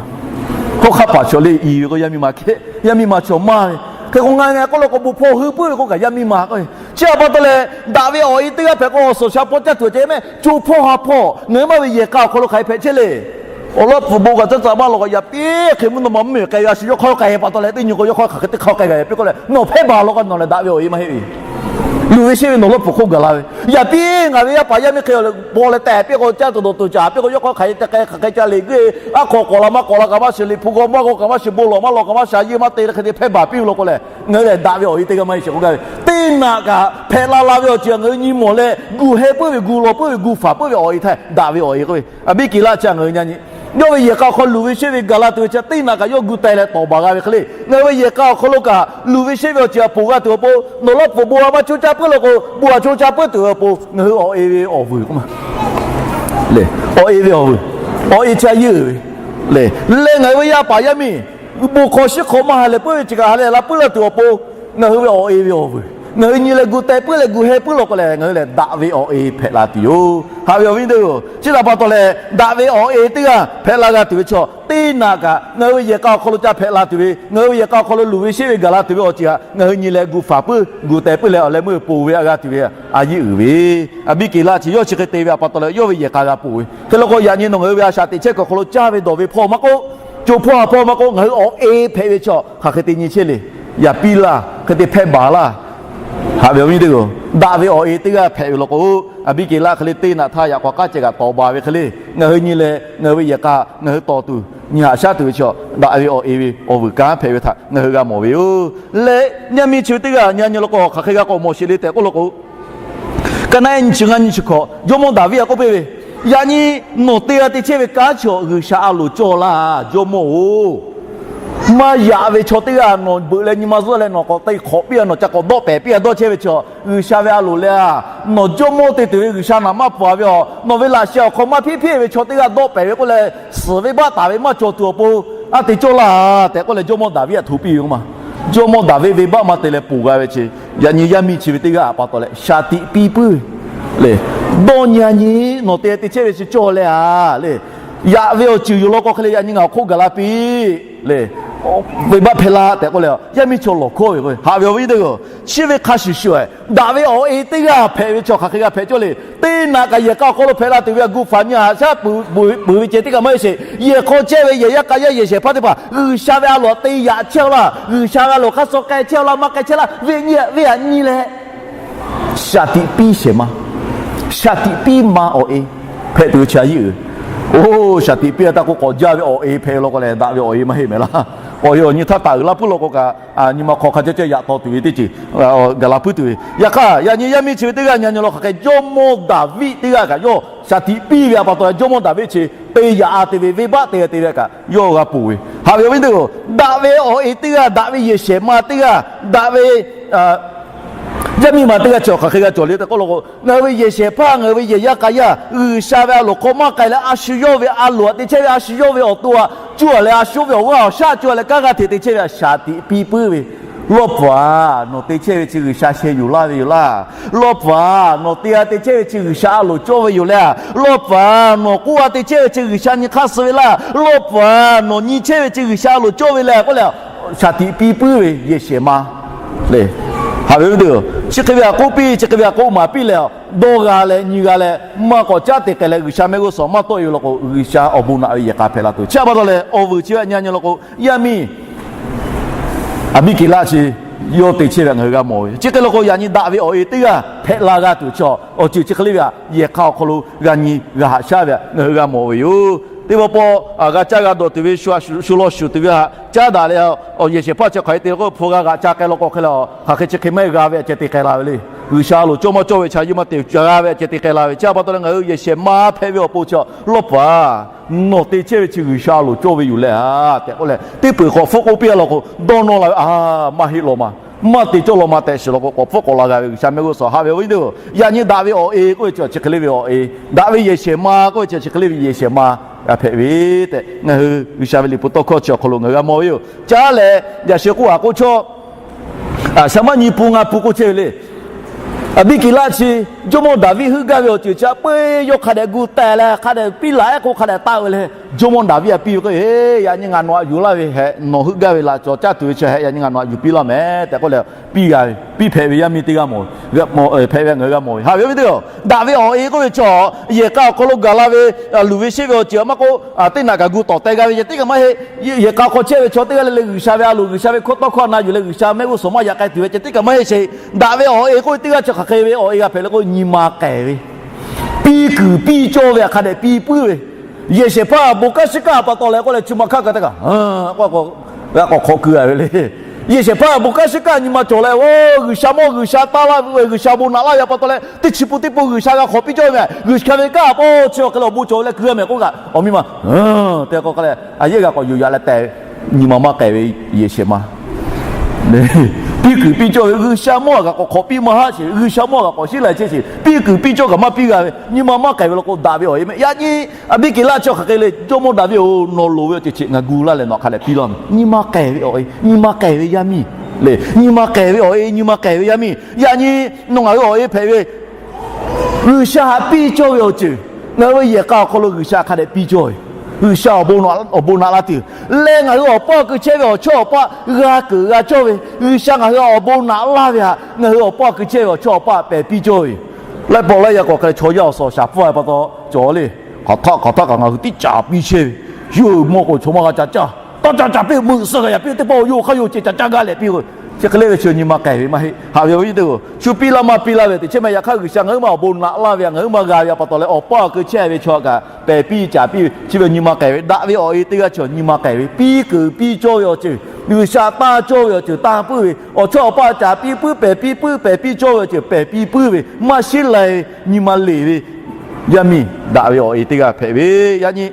Hk'aw hk'aˆ paˍ chaw le i ve k'o yaˇ miˇ ma hkehˉ, yaˇ miˇ ma chaw maˇ ve. Hk'e k'o ngaˬ ngaˬ k'oˆ la k'o bon hpawˇ hui puiˉ ve k'oˆ kaꞈ yaˇ miˇ ma k'o, chi htaꞈ pa taw leh daꞈ ve awˬ e teˇ g'aˇ hpehꞈ k'o awˬ suhˍ awˬ shaˍ hpawˇ caˇ tuˬ ceh mehˆ, co hpawˇ ha hpawˇ ngaˬ hui maˇ ve yehˬ k'a awˬ hk'aw lo hk'aˬ hk'e hpehꞈ chehˇ le. Awˬ lawn pfuhˍ bon kaꞈ caˇ caˇ maˇ lawˬ k'o, yaꞈ piˉ hk'e mvuhˇ naw ma mvuhˇmiˬ k'ai g'a shu yawˇ hk'aw k'ai pa taw leh teˇ nyi k'o yawˇ hk'aw hk'aˬ hk'e teˇ hk'aw k'ai g'a yaꞈ piˉ k'oˆ leh nawˬ hpehˇ baˬ law k'o nawˬ lehˬ daꞈ ve awˬ e maˇ heˆ ve. Luˬ ve sheˆ ve nawˬ lawˇ pfuhˍ hk'oˆ gaˬ la ve, yaꞈ piˉ ngaˬ ve yaˇ paˍ yaˇ miˇ hk'e paw leh tehꞈ piˇ k'o caˇ tuˬ dawˬ tuˬ caˍ piˇ k'o yawˇ hk'aw hk'aˬ hk'e te k'ai hk'aˬ hk'e ca le guˇ, aˉ hk'aw k'awꞈ la maˇ k'awꞈ la kaꞈ maˇ shiˍ, liꞈ hpu g'aw maˇ g'aw kaꞈ maˇ shiˍ, bon lawˬ maˇ lawˬ kaꞈ maˇ shiˍ, a yeˇ maˇ te leh hk'e te hpehˇ baˬ piˇ ve law k'o lehˬ, ngaˬ hui lehˬ daꞈ ve awˬ e teˇ g'aˇ maˇ heˆ sheˍ k'oˆ gaˇ ve. Teˇ naꞈ kaꞈ hpehꞈ la la ve awˬ ceuˬ ngaˬ hui nyi mawˬ leh gu heh puiˉ ve, gu lawˬ puiˉ ve, gu faˍ puiˉ ve awˬ e htaˇ daꞈ ve awˬ e k'oˆ ve. Aˍbiˆkehˍlaˆ chi ngaˬ hui nyi nyi, yawˇ ve yehˬ k'a awˬ hk'aw luˬ ve sheˆ ve gaˬ la tuˬ ve chi teˇ naꞈ kaꞈ yawˇ gu teh leh tawˍ baˬ g'a ve hk'e le. Ngaˬ hui ve yehˬ k'a awˬ hk'aw lo kaꞈ luˬ ve sheˆ ve awˬ ceuˬ htaꞈ ponˬ g'a tuˬ awˬ pon, nawˬ lawˇ pfuhˍ bon a maˇ co caˇ puiˉ law k'o, bon a co caˇ puiˉ tuˬ ve awˬ pon ngaˬ hui awˬ e ve awˬ vuiˬ k'oˆ ma le. Awˬ e ve awˬ vuiˬ, awˬ e chi a yeˇ uiˍ ve le. Leh ngaˬ hui ve yaˇ paˍ yaˇ miˇ bon hk'aw shiˉ hk'aw maˇ ha lehˬ puiˉ ve chi kaꞈ ha lehˬ la puiˉ la tuˬ awˬ pon, ngaˬ hui ve awˬ e ve awˬ vuiˬ ngaˬ hui nyi leh gu teh puiˉ leh gu heh puiˉ law k'o lehˬ, ngaˬ hui lehˬ daꞈ ve awˬ e hpehꞈ la tuˬ yoˬ. Haꞈ ve awˬ viˉ teˇ g'aˇ-oˬ, chi htaꞈ pa taw leh daꞈ ve awˬ e teˇ g'aˇ hpehꞈ la g'a tuˬ ve chaw, teˇ naꞈ kaꞈ ngaˬ hui ve yehˬ k'a awˬ hk'aw lo ca hpehꞈ la tuˬ ve, ngaˬ hui ve yehˬ k'a awˬ hk'aw lo luˬ ve sheˆ ve gaˬ la tuˬ ve awˬ ceuˬ htaꞈ ngaˬ hui nyi leh gu faˍ puiˉ gu teh puiˉ leh awˬ leh meuˇ ponˬ ve a g'a tuˬ ve a yeˇ uiˍ ve. Aˍbiˆkehˍlaˆ chi yawˇ chi hk'e te ve a pa taw leh yawˇ ve yehˬ k'a g'a ponˬ ve hk'e law k'o, yaꞈ nyi nawˬ ngaˬ hui ve a shaꞈ teꞈ chehˇ kuiˬ awˬ hk'aw lo caˇ ve dawˬ ve hpawˇ maˇ k'oˆ, co hpawˇ ha hpawˇ maˇ k'oˆ, ngaˬ hui awˬ e hpehꞈ ve chaw hk'aˬ hk'e te nyi chehˇ le. Yaꞈ piˇ laˇ, hk'e te hpehˇ baˬ laˇ. Haꞈ ve awˬ viˉ teˇ g'aˇ-oˬ, daꞈ ve awˬ e teˇ g'aˇ hpehꞈ ve law k'o, Aˍbiˆkehˍlaˆ hk'e le teˇ naꞈ htaˇ yaꞈ k'aw k'aˉ ceh kaꞈ tawˍ baˬ ve hk'e le, ngaˬ hui nyi leh ngaˬ hui ve yehˬ k'a ngaˬ hui tawˍ tuˬ nyi haꞈ shaˉ tuˬ ve chaw, daꞈ ve awˬ e ve awˬ vuiˬ kanˉ hpehꞈ ve htaꞈ ngaˬ hui g'a mawˬ ve yoˬ. Leh yaˇ miˇ chi ve teˇ g'aˇ nyi nyi law k'o hk'aˬ hk'e g'a k'awꞈ mawˬ sheˍ le tehꞈ k'oˆ law k'o, Kaˍnaˆ nyiˇ chi ngaˇ nyiˇ chi hkawꞈ jawˇmawˇ Daˍviˆ a k'oˆ piˇ ve, Yaꞈ nyi nawˬ te g'a te chehˇ ve kanˉ chi G'uiˬsha a loˍ cawˇ laˇ jawˇmawˇ-oˬ. Maˇ yaꞈ ve chaw teˇ g'aˇ nawˬ beuꞈ leh nyi ma zuhˆ leh nawˬ k'awꞈ te hk'awꞈ piˇ a, nawˬ ca k'awꞈ dawˆ pehˍ piˇ a dawˇ chehˇ ve chaw, G'uiˬsha ve a loˍ leh a, nawˬ jawˇmawˇ te tuˬ ve G'uiˬsha naˍ maˇ pfuhˍ ve a, nawˬ ve laꞈ sheh awˬ hk'aw maˇ hpiˇ hpiˇ ve chaw teˇ g'aˇ dawˆ pehˍ ve k'oˆ leh, suhˍ venˇbaˆ taˍ ve maˇ cawˬ tuˬ awˬ pon, a te cawˇ laˇ tehꞈ k'oˆ leh jawˇmawˇ Daˍviˆ htaꞈ hto piˇ ve k'oˆ ma. Jawˇmawˇ Daˍviˆ venˇbaˆ maˇ te leh ponˬ g'a ve chi, yaꞈ nyi yaˇ miˇ chi ve teˇ g'aˇ a pa taw leh shaˍ tiꞈ piˇ puiˉ ve le. Dawˇ nyi a nyi, nawˬ te te chehˇ ve chi cawˇ leh a le. Yaꞈ ve awˬ ceuˬ yoˬ law k'o hk'e le yaꞈ nyi ngaˬ awˬ hk'oˆ gaˬ la piˇ le. Venˇbaˆ hpehˇ laˇ tehꞈ k'oˆ leh, yaˇ miˇ chaw lawˬ hkawˇ ve k'o, haꞈ ve awˬ viˉ teˇ g'aˇ-oˬ, chi ve hk'a shuˍ shuˍ daꞈ ve awˬ e teˇ g'aˇ hpehꞈ ve chaw hk'aˬ hk'e g'a hpehꞈ cawˇ le. Teˇ naꞈ kaꞈ yehˬ k'a awˬ hk'aw lo hpehꞈ la tuˬ ve a gu faˍ nyi haꞈ shaˉ puiˉ puiˉ ve ceh teˇ kaꞈ maˇ heˆ sheˍ. Yehˬ hk'aw chehˇ ve yehˬ yaˇ k'a yaˇ yehˬ shehˍ hpaˇ teˇ hpaˍ G'uiˬsha ve a loˍ htaꞈ te yaꞈ chehˇ laˇ, G'uiˬsha ve a loˍ hk'aˇ suh k'ai chehˇ laˇ maˇ k'ai chehˇ laˇ ve nyi ve htaꞈ nyi leh, shaˍ tiꞈ piˇ shehˍ ma, shaˍ tiꞈ piˇ ma awˬ e hpehꞈ tuˬ ve chi a yeˇ uiˍ. Oˇ, shaˍ tiꞈ piˇ a taˇ k'oˆ k'awꞈ jaˇ ve awˬ e hpehꞈ ve law k'o lehˬ, daꞈ ve awˬ e maˇ heˆ mehˍ laˇ. Awˬ e awˬ nyi htaˇ taˍ uiˍ laˇ puiˉ law k'o kaꞈ, nyi ma hk'aw hk'a caˇ caˇ yaꞈ taw tuˬ ve teˇ ceuˬ gaˬ la puiˉ tuˬ ve. Yaꞈ hk'aˇ, yaꞈ nyi yaˇ miˇ chi ve teˇ g'aˇ nyi nyi law hk'aˬ hk'e jawˇmawˇ Daˍviˆ teˇ g'aˇ kaꞈ yawˇ shaˍ tiꞈ piˇ ve a pa taw, jawˇmawˇ Daˍviˆ chi te yaꞈ a te ve venˇbaˆ te te ve kaꞈ yawˇ g'a ponˬ ve. Haꞈ ve awˬ viˉ teˇ g'aˇ-oˬ, daꞈ ve awˬ e teˇ g'aˇ, daꞈ ve yehˬ shehˍ ma teˇ g'aˇ, daꞈ ve yaˇ miˇ ma teˇ g'aˇ chi hk'aˬ hk'e g'a cawˬ le tehꞈ k'oˆ law k'o, ngaˬ hui ve yehˬ shehˍ hpaˇ, ngaˬ hui ve yehˬ yaˇ k'a yaˇ G'uiˬsha ve a loˍ hk'aw maˇ k'ai leh, a shu yawˇ ve a loˍ htaꞈ te chehˇ ve, a shu yawˇ ve awˬ to htaꞈ cuˇ a leh, a shu yawˇ ve awˬ g'aˇ awˬ shaˉ cuˇ a leh kanˉ g'aˇ hteꞈ te chehˇ ve htaꞈ shaˍ tiꞈ piˇ puiˉ ve. Lawˇ pfuhˍ aˬ, nawˬ te chehˇ ve chi G'uiˬsha sheh yuˬ laˇ ve yoˬ laˇ. Lawˇ pfuhˍ aˬ, nawˬ te g'a te chehˇ ve chi G'uiˬsha a loˍ cawˇ ve yoˬ leh a. Lawˇ pfuhˍ aˬ, nawˬ k'oˆ g'a te chehˇ ve chi G'uiˬsha nyi hk'aˇ suh ve laˇ. Lawˇ pfuhˍ aˬ, nawˬ nyi chehˇ ve chi G'uiˬsha a loˍ cawˇ ve leh k'oˆ leh, shaˍ tiꞈ piˇ puiˉ ve yehˬ shehˍ ma le. Haꞈ ve teˇ g'aˇ-oˬ, chi hk'e ve htaꞈ k'oˆ piˇ, chi hk'e ve htaꞈ k'oˆ maˍ piˇ leh, dawˇ g'a leh nyi g'a leh, maˇ k'awꞈ caˉ te k'ai leh G'uiˬsha mehˆ g'uˇ suhˍ maˇ tawˆ e ve law k'o, G'uiˬsha awˬ bon naꞈ ve yehˬ k'a hpehꞈ la tuˬ. Chi a pa taw leh awˬ vuiˬ chi ve nyi nyi law k'o, yaˇ miˇ Aˍbiˆkehˍlaˆ chi yawˇ te chehˇ ve htaꞈ ngaˬ hui g'a mawˬ ve yoˬ. Chi hk'e law k'o, yaꞈ nyi daꞈ ve awˬ e teˇ g'aˇ hpehꞈ la g'a tuˬ chi awˬ ceuˬ chi hk'e le ve htaꞈ yehˬ hk'aˇ awˬ hk'aw lo g'a nyi g'a haꞈ shaˉ ve htaꞈ ngaˬ hui g'a mawˬ ve yoˬ. Teˇ pawˆ pawˆ g'a caˇ g'a dawˬ tuˬ ve, shu law shuˍ tuˬ ve htaꞈ caˉ daꞈ leh, awˬ yehˬ shehˍ hpaˇ chi hk'aˬ hk'e te k'o, hpu g'a g'aꞈ ca k'ai law k'o hk'e le, hk'aˬ hk'e chi hk'e maˇ heˆ, g'a ve htaꞈ ceh te k'ai la ve le. G'uiˬsha a loˍ cawˇ maˇ cawˇ ve chaw yawˇ maˇ te, g'a ve htaꞈ ceh te k'ai la ve. Chi pa taw leh ngaˬ hui yehˬ shehˍ ma hpehꞈ ve awˬ pon chi lawˇ paˍ, nawˬ te chehˇ ve chi G'uiˬsha a loˍ cawˇ ve yoˬ leh a tehꞈ k'oˆ leh, teˇ peuˬ hk'awꞈ hpfuhˆ k'oˆ piˇ a law k'o, dawˇ nawˇ la ve, a, maˇ heˆ law ma, maˇ te cawˇ law ma tehꞈ shiˍ law k'o, k'awꞈ hpfuhˆ k'awꞈ la g'a ve G'uiˬsha mehˆ g'uˇ suhˍ haꞈ ve awˬ viˉ teˇ hpaˍ-oˬ. Yaꞈ nyi daꞈ ve awˬ e k'oˆ ve chi chi hk'e le ve awˬ e, daꞈ ve yehˬ shehˍ ma k'oˆ ve chi chi hk'e le ve yehˬ shehˍ ma g'a hpehꞈ ve tehꞈ ngaˬ hui G'uiˬsha ve liꞈ hpu tawˇ hkawˇ chi awˬ hk'aw lo ngaˬ hui g'a mawˬ ve yoˬ. Caˉ leh yaꞈ sheh k'oˆ a k'oˆ chaw, a, shaˍ maˇ nyi pun ngaˇ pun k'oˆ chehˇ ve le. Aˍbiˆkeˍlaˆ chi jawˇmawˇ Daˍviˆ heuˆ gaˇ ve awˬ ceuˬ chi a peu eˬ yawˇ hk'a dehꞈ gu teh leh, hk'a dehꞈ piˇ laˬ ehˉ k'o hk'a dehꞈ taˆ ve leh, jawˇmawˇ Daˍviˆ a piˇ ve k'o, Eˬ, yaꞈ nyi ngaˬ nawˬ htaꞈ yuˬ laˇ ve hehꞈ, nawˬ heuˆ gaˇ ve laꞈ cawˬ caˇ tuˬ ve chi hehꞈ yaꞈ nyi ngaˬ nawˬ htaꞈ yuˬ piˇ laˇ mehˍ tehꞈ k'oˆ leh, piˇ g'a ve, piˇ hpehꞈ ve yaˇ miˇ teˇ g'aˇ mawˬ, hpehꞈ ve ngaˬ hui g'a mawˬ ve. Haꞈ ve awˬ viˉ teˇ hpaˍ-oˬ, daꞈ ve awˬ e k'oˆ ve chi yehˬ k'a awˬ hk'aw lo gaˬ la ve, luˬ ve sheˆ ve awˬ ceuˬ a maˇ k'oˆ, teˇ naꞈ kaꞈ gu tawˍ teh g'a ve ceh tiˉ kaꞈ maˇ heˆ. Yehˬ k'a hk'aw chehˇ ve chaw teˇ g'aˇ le le G'uiˬsha ve a loˍ, G'uiˬsha ve hkawˇ tawˇ hkawˇ na yuˬ leh G'uiˬsha mehˆ g'uˇ suhˍ maˇ yaꞈ k'ai tuˬ ve ceh tiˉ kaꞈ maˇ heˆ sheˍ. Daꞈ ve awˬ e k'oˆ ve teˇ g'aˇ chi hk'aˬ hk'e ve awˬ e g'a hpehꞈ le k'o, nyi ma k'ehˬ ve, piˇ kuiˬ piˇ cawˇ ve htaꞈ hk'a dehꞈ piˇ puiˉ ve, yehˬ shehˍ hpaˇ bon kanˉ shiˉ kaˆ pa taw leh k'oˆ leh, chi ma hk'aˇ kaꞈ teˇ kaꞈ g'a k'awꞈ hk'awꞈ keu a ve le. Yehˬ shehˍ hpaˇ bon kanˉ shiˉ kaˆ nyi ma cawˬ leh, oˇ, G'uiˬsha mawˇ G'uiˬsha taˇ laˇ ve, G'uiˬsha awˬ bon naꞈ laˇ ve pa taw leh, teˇ chi pun teˇ pun G'uiˬsha g'a hk'awꞈ piˇ cawˇ ve mehˍ. G'uiˬsha ve kanˉ a pawˇ chi awˬ hk'e le awˬ bon cawˬ ve leh keu g'a mehˍ k'oˆ kaꞈ, awˬ miˇ ma te k'o k'ai leh a yehˉ g'a k'awꞈ yuˬ yaꞈ leh tehꞈ, nyi ma maˇ k'ehˬ ve yehˬ shehˍ ma piˇ kuiˬ piˇ cawˇ ve, G'uiˬsha mawˇ g'a k'awꞈ hk'awꞈ piˇ maˇ haˆ sheˍ, G'uiˬsha mawˇ g'a k'awꞈ shiˉ lai chehˇ sheˍ, piˇ kuiˬ piˇ cawˇ kaꞈ maˇ piˇ g'a ve, nyi ma maˇ k'ehˬ ve law k'o, daꞈ ve awˬ e mehˍ. Yaꞈ nyi Aˍbiˆkeˍlaˆ chi hk'aˬ hk'e le, Jawˇmawˇ Daˍviˆ-oˬ, nawˬ loˍ ve awˬ ceuˬ chi ngaˬ gu laˇ leh nawˬ hk'a dehꞈ piˇ laˇ mehˍ. Nyi ma k'ehˬ ve awˬ e, nyi ma k'ehˬ ve yaˇ miˇ le. Nyi ma k'ehˬ ve awˬ e, nyi ma k'ehˬ ve yaˇ miˇ. Yaꞈ nyi nawˬ ngaˬ hui awˬ e hpehꞈ ve G'uiˬsha htaꞈ piˇ cawˇ ve awˬ ceuˬ, ngaˬ hui ve yehˬ k'a awˬ hk'aw lo G'uiˬsha hk'a dehꞈ piˇ cawˇ ve, G'uiˬsha awˬ bon, awˬ bon naꞈ la tuˬ leh, ngaˬ hui awˬ paˇ awˬ keu chehˇ ve awˬ chawˇ awˬ paˇ g'a keunˍ g'a cawˇ ve, G'uiˬsha ngaˬ hui awˬ bon naꞈ laˇ ve htaꞈ ngaˬ hui awˬ paˇ awˬ keu chehˇ ve awˬ chawˇ awˬ paˇ pehˬ piˇ cawˇ ve yoˬ. Laiˉ pawˆ laiˉ yaˇ k'awꞈ hk'e leh chaw yaˇ awˬ suhˍ awˬ shaˍ pfuhˇ ve pa taw cawˬ le. Hk'aˬ htaˆ hk'aˬ htaˆ kaꞈ ngaˬ hui tiˉ caˍ piˇ chehˇ ve, yawˇ hui mawˇ k'o chaw maˇ g'a ca caˇ, taˇ ca caˍ piˇ meuꞈ suh g'a yaꞈ piˇ teˇ pawˆ yawˇ hk'aˇ yawˇ ceh ca caˇ gaˇ leh piˇ k'o, chi hk'e le ve chi nyi ma k'ehˬ ve maˇ heˆ. Haꞈ ve awˬ viˉ teˇ hpaˍ-oˬ, shu piˇ laˇ maˇ piˇ laˇ ve teꞈ chehˇ mehˍ. Yaꞈ hk'aˇ G'uiˬsha ngaˬ hui ma awˬ bon naꞈ laˇ ve htaꞈ ngaˬ hui ma g'a ve pa taw leh, awˬ paˇ awˬ keu chehˇ ve chaw kaꞈ pehˬ piˇ caˍ piˇ ve, chi ve nyi ma k'ehˬ ve, daꞈ ve awˬ e teˇ g'aˇ chi nyi ma k'ehˬ ve, piˇ kuiˬ piˇ cawˇ ve awˬ ceuˬ, G'uiˬsha taˇ cawˇ ve awˬ ceuˬ taˇ puiˉ ve, awˬ chawˇ awˬ paˇ caˍ piˇ puiˉ pehˬ piˇ puiˉ pehˬ piˇ cawˇ ve awˬ ceuˬ pehˬ piˇ puiˉ ve, maˇ shiˉ lai nyi ma leˬ ve yaˇ miˇ, daꞈ ve awˬ e teˇ g'aˇ hpehꞈ ve. Yaꞈ nyi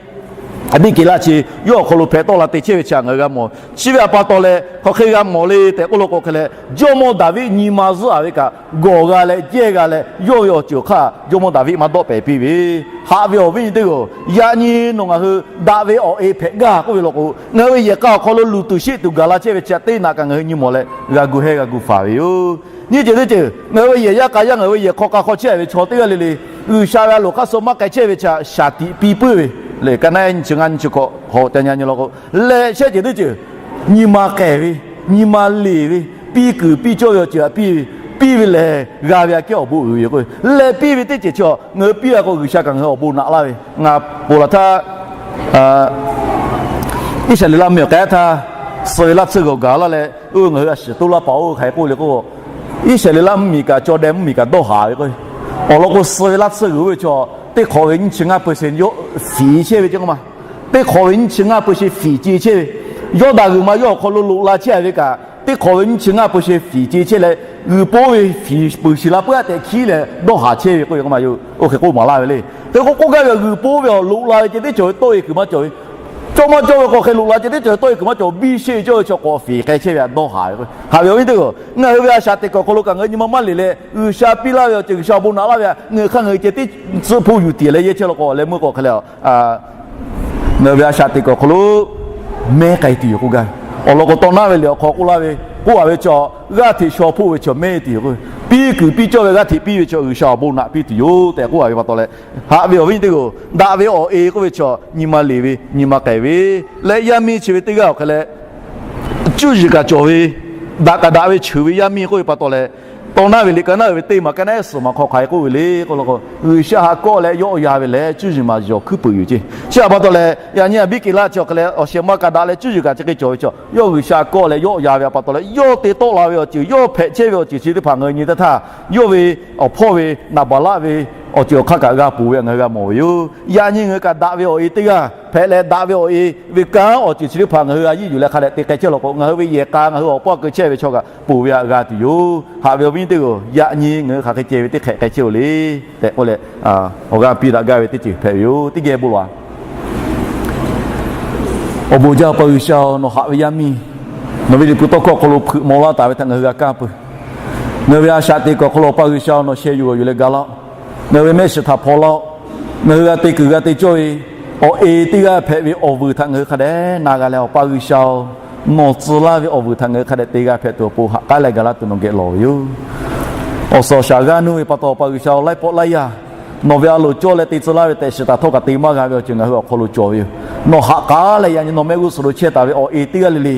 Aˍbiˆkeˍlaˆ chi yawˇ awˬ hk'aw lo hpehꞈ tawˆ la te chehˇ ve chi ngaˬ hui g'a mawˬ. Chi ve htaꞈ pa taw leh hk'aˬ hk'e g'a mawˬ le tehꞈ k'oˆ law k'o, hk'e leh Jawˇmawˇ Daˍviˆ nyi ma zuhˆ a ve kaꞈ, gawˬ g'a leh jehˇ g'a leh, yawˇ ve awˬ ceuˬ awˬ hk'aˇ Jawˇmawˇ Daˍviˆ maˇ dawˆ pehˍ piˇ ve. Haꞈ ve awˬ viˉ nyi teˇ hpaˍ-oˬ, yaꞈ nyi nawˬ ngaˬ hui daꞈ ve awˬ e hpehꞈ gaˇ k'oˆ ve law k'o, ngaˬ hui ve yehˬ k'a awˬ hk'aw lo luˬ tuˬ sheˆ tuˬ gaˬ la chehˇ ve chi teˇ naꞈ kaꞈ ngaˬ hui nyi mawˬ leh g'a gu hehˇ g'a gu faˍ ve yoˬ. Nyiˇ ceuˬ teˇ ceuˬ, ngaˬ hui ve yehˬ yaˇ k'a yaˇ, ngaˬ hui ve yehˬ hk'aw k'a hk'aw chehˇ ve chaw teˇ g'aˇ le le, G'uiˬsha ve a loˍ hk'aˇ suh maˇ k'ai chehˇ ve chi shaˍ tiꞈ piˇ puiˉ ve le. Ka naˉ nyi chi ngaˇ nyi chi hkawꞈ hk'aw ca nyi nyi law k'o, leh shehˆ ceuˬ teˇ ceuˬ, nyi ma k'ehˬ ve, nyi ma leˬ ve, piˇ kuiˬ piˇ cawˇ ve awˬ ceuˬ htaꞈ piˇ ve, piˇ ve lehˬ g'a ve aꞈ kehˉ awˬ bon uiˍ ve yoˬ k'o, leh piˇ ve teˇ ceuˬ chi ngaˬ hui piˇ a k'o G'uiˬsha kaꞈ ngaˬ hui awˬ bon naꞈ laˇ ve. Ngaˬ ponˬ laˬ htaˇ, Iˉsaˍreˍlaˆ mvuhˇmiˬ awˬ k'ai htaˇ, suh ve laˇ tsuhˇ g'uiˬ awˬ gaˬ laˇ leh, oˇ ve ngaˬ hui a shiˍ toˇ laˇ paˍ oˇ ve hk'aˬ hk'e k'oˆ le k'o, Iˉsaˍreˍlaˆ mvuhˇmiˬ kaꞈ Jawˇdehˇ mvuhˇmiˬ kaꞈ dawˇ haˍ ve k'o, awˬ lawn k'o suh ve laˇ tsuhˇ g'uiˬ oˇ ve chaw teˇ hk'awꞈ ve nyiˇ chi ngaˇ peu sheˍ yawˇ fiˍ chehˇ ve ceˇ k'oˆ ma. Teˇ hk'awꞈ ve nyiˇ chi ngaˇ peu sheˍ fiˍ ce chehˇ ve, Yawˇdanˍ g'uiˬ ma yawˇ awˬ hk'aw lo loꞈ la chehˇ ve kaꞈ, teˇ hk'awꞈ ve nyiˇ chi ngaˇ peu sheˍ fiˍ ce chehˇ leh, g'uiˬ po ve fiˍ peuˬ shiˍ la puiˉ aꞈ tehꞈ hkiˉ leh dawˇ haˍ chehˇ ve k'oˆ ve k'oˆ ma yoˬ. Oˇ hk'e k'oˆ maˍ laˇ ve le. Hk'e k'o k'oˆ gaˇ ve, g'uiˬ po ve awˬ loꞈ la ve ceh tiˉ cawˬ ve tawˇ e kuiˬ maˇ cawˬ ve, cawˇ maˇ cawˇ ve k'o hk'e loꞈ la ceh tiˉ cawˬ ve tawˇ e kuiˬ maˇ cawˬ, biˇ sheˆ ve cawˇ ve chaw k'awꞈ fiˍ k'ai chehˇ ve htaꞈ dawˇ haˍ ve k'o. Haꞈ ve awˬ viˉ teˇ hpaˍ-oˬ, ngaˬ hui ve a shaꞈ teꞈ kuiˬ awˬ hk'aw lo kaꞈ ngaˬ hui nyi ma maˇ leˬ leh, G'uiˬsha piˇ laˇ ve awˬ ceuˬ, G'uiˬsha awˬ bon naꞈ laˇ ve htaꞈ ngaˬ hui hk'aˇ ngaˬ hui ceh tiˉ tcuhˆ hpoˇ yuˬ tiˍ leh yehˇ chehˇ law k'o, leh meuˇ k'o hk'e leh ngaˬ hui ve a shaꞈ teꞈ kuiˬ awˬ hk'aw lo mehˉ k'ai tuˬ yoˬ k'oˆ gaˇ ve. Awˬ lawn k'o, tawˇ naˉ ve liꞈ awˬ hk'aw k'oˆ laˇ ve, k'oˆ a ve chaw, g'aˇ hteꞈ shaw hpoˆ ve chaw mehˉ tuˬ yoˬ k'o, piˇ kuiˬ piˇ cawˇ ve g'aˇ hteꞈ piˇ ve chaw G'uiˬsha awˬ bon naꞈ piˇ tuˬ yoˬ tehꞈ k'oˆ a ve pa taw leh, haꞈ ve awˬ viˉ teˇ hpaˍ-oˬ, daꞈ ve awˬ e k'oˆ ve chaw nyi ma leˬ ve, nyi ma k'ehˬ ve, leh yaˇ miˇ chi ve teˇ g'aˇ awˬ hk'e leh cuˇ yiˍ kaꞈ cawˬ ve, daꞈ kaꞈ daꞈ ve cheuˬ ve yaˇ miˇ k'oˆ ve pa taw leh, Tawˇ naˇ ve liꞈ ka naˉ uiˍ ve teˇ maˬ ka naˉ ehˉ suhˍ maˬ hk'aw hk'aˬ hk'e k'oˆ ve le k'oˆ la k'o, G'uiˬsha haꞈ kawˆ leh yawˆ ya ve lehˬ cuˇ yiˍ maˬ yawˬ hkuiˉ peuˬ yoˬ ceˇ. Chi htaꞈ pa taw leh yaꞈ nyi Aˍbiˆkeˍlaˆ chi awˬ hk'e leh awˬ shehˍ ma kaꞈ daꞈ leh cuˇ yiˍ kaꞈ chi hk'e cawˬ ve chaw, yawˇ G'uiˬsha haꞈ kawˆ leh yawˆ ya ve htaꞈ pa taw leh yawˇ te tawˆ la ve awˬ ceuˬ, yawˇ hpehꞈ chehˇ ve awˬ ceuˬ chi teˇ hpaˍ ngaˬ hui nyi teˇ htaˇ, yawˇ ve awˬ hpawˇ ve Naˍbaˍlaˆ ve awˬ ceuˬ awˬ hk'aˇ kaꞈ g'a ponˬ ve htaꞈ ngaˬ hui g'a mawˬ ve yoˬ. Yaꞈ nyi ngaˬ hui kaꞈ daꞈ ve awˬ e teˇ g'aˇ hpehꞈ leh daꞈ ve awˬ e ve kanˉ awˬ ceuˬ chi teˇ hpaˍ ngaˬ hui g'a yiˇ yuˬ leh hk'a dehꞈ te k'ai chehˇ law k'o, ngaˬ hui ve yehˬ k'a ngaˬ hui awˬ paˇ keu chehˇ ve chaw kaꞈ ponˬ ve htaꞈ g'a tuˬ yoˬ. Haꞈ ve awˬ viˉ teˇ g'aˇ-oˬ, yaꞈ nyi ngaˬ hui hk'aˬ hk'e ceh ve teˇ hk'ehꞈ k'ai chehˇ-oˬ le tehꞈ k'oˆ leh, awˬ g'aˇ piˇ daꞈ gaˇ ve teˇ ceuˬ hpehꞈ ve yoˬ. Teˇ geh bon lawˬ-a. Awˬ bon jaˇ Awˬ pa G'uiˬsha-oˬ, nawˬ haꞈ ve yaˇ miˇ nawˬ ve liꞈ hpu tawˇ hkawˇ awˬ hk'aw lo hpeuꞈ maw laˇ taˍ ve htaꞈ ngaˬ hui g'a kaˇ peuˬ. Ngaˬ hui ve a shaꞈ teꞈ kuiˬ awˬ hk'aw lo Awˬ pa G'uiˬsha nawˬ sheh yuˬ g'awˬ yuˬ leh ga laˇ-oˆ. Ngaˬ hui ve mehˆ shiˍ htaꞈ hpaw laˇ-oˆ. Ngaˬ hui g'a te kuiˬ g'a te cawˇ ve awˬ e teˇ g'aˇ hpehꞈ ve awˬ vuiˬ htaꞈ ngaˬ hui hk'a dehꞈ na g'a leh, Awˬ pa G'uiˬsha-oˬ, nawˬ tcuh laˇ ve awˬ vuiˬ htaꞈ ngaˬ hui hk'a dehꞈ te g'a hpehꞈ tuˬ awˬ pon haꞈ k'aˉ leh ga laˇ tuˬ nawˬ geh lawˬ ve yoˬ. Awˬ suhˍ awˬ shaˍ g'aˇ nuˇ ve pa taw, Awˬ pa G'uiˬsha-oˬ, laiˉ pawˆ laiˉ yaˇ nawˬ ve a loˍ cawˇ leh te tcuh laˇ ve tehꞈ shiˍ taˍ htawˇ kaꞈ te maˇ g'a ve awˬ ceuˬ ngaˬ hui awˬ hk'aw lo cawˬ ve yoˬ. Nawˬ haꞈ k'aˉ leh yaꞈ nyi nawˬ mehˆ g'uˇ suhˍ lo chehˇ taˍ ve awˬ e teˇ g'aˇ le le,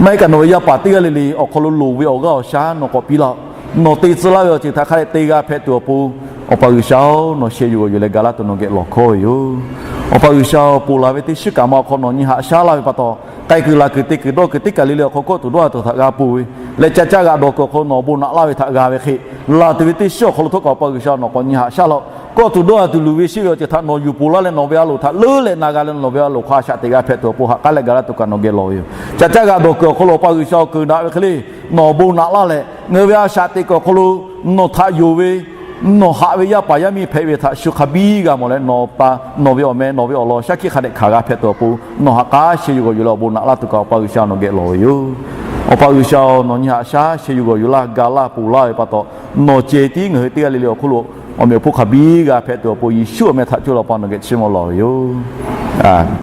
maˇ heˆ kaꞈ nawˬ ve yaˇ paˍ teˇ g'aˇ le le awˬ hk'aw lo loˍ ve awˬ g'aˇ awˬ shaˉ nawˬ k'awꞈ piˇ laˇ-oˆ. Nawˬ te tcuh laˇ ve awˬ ceuˬ htaꞈ hk'a dehꞈ te g'a hpehꞈ tuˬ awˬ pon, Awˬ pa G'uiˬsha-oˬ, nawˬ sheh yuˬ g'awˬ yuˬ leh ga laˇ tuˬ nawˬ geh lawˬ hkawˇ ve yoˬ. Awˬ pa G'uiˬsha-oˬ, ponˬ laˬ ve teˇ shiˉ kaꞈ ma awˬ hk'aw nawˬ nyi haꞈ shaˉ laˇ ve pa taw, k'ai kuiˬ laˬ kuiˬ te kuiˬ dawˇ kuiˬ teˇ kaˬ le le awˬ hk'aw kawˆ tuˬ dawˇ a tuˬ htaꞈ g'a ponˬ ve leh, ca caˇ g'aꞈ dawˬ kuiˬ awˬ hk'aw nawˬ awˬ bon naꞈ laˇ ve htaꞈ g'a ve hk'e, laˬ tuˬ ve teˇ shiˉ awˬ hk'aw lo htawˇ kaꞈ Awˬ pa G'uiˬsha nawˬ k'awꞈ nyi haꞈ shaˉ laˇ-oˆ. Kawˆ tuˬ dawˇ a tuˬ luˬ ve sheˆ ve awˬ ceuˬ htaꞈ nawˬ yuˬ ponˬ laˇ leh nawˬ ve a loˍ htaꞈ leuˉ leh na g'a leh nawˬ ve a loˍ hk'aw a shaꞈ teꞈ g'a hpehꞈ tuˬ awˬ pon haꞈ k'aˉ leh ga laˇ tuˬ kaꞈ nawˬ geh lawˬ ve yoˬ. Ca caˇ g'aꞈ dawˬ kuiˬ awˬ hk'aw lo Awˬ pa G'uiˬsha-oˬ, kuiˬ daꞈ ve hk'e le nawˬ awˬ bon naꞈ laˇ leh, ngaˬ hui ve a shaꞈ teꞈ kuiˬ awˬ hk'aw lo nawˬ htaꞈ yonˍ ve nawˬ haꞈ ve yaˇ paˍ yaˇ miˇ hpehꞈ ve htaꞈ shu hk'a biˇ g'a mawˬ leh, nawˬ pa, nawˬ ve awˬ meh, nawˬ ve awˬ lawn shaˉ hkiˆ hk'a dehꞈ hkanˍ g'a hpehꞈ tuˬ awˬ pon, nawˬ haꞈ k'aˉ sheh yuˬ g'awˬ yuˬ leh awˬ bon naꞈ laˇ tuˬ kaꞈ Awˬ pa G'uiˬsha nawˬ geh lawˬ ve yoˬ. Awˬ pa G'uiˬsha-oˬ, nawˬ nyi haꞈ shaˉ sheh yuˬ g'awˬ yuˬ laˇ, ga laˇ, ponˬ laˇ ve pa taw, nawˬ ceh tiˉ ngaˬ hui teˇ g'aˇ le le awˬ hk'oˆ lo awˬ meꞈ awˬ hponˇ hk'a biˇ g'a hpehꞈ tuˬ awˬ pon, Yeˍsuˆ awˬ meh htaꞈ coˇ leh Awˬ pa nawˬ geh chiˇ mvuh lawˬ ve yoˬ.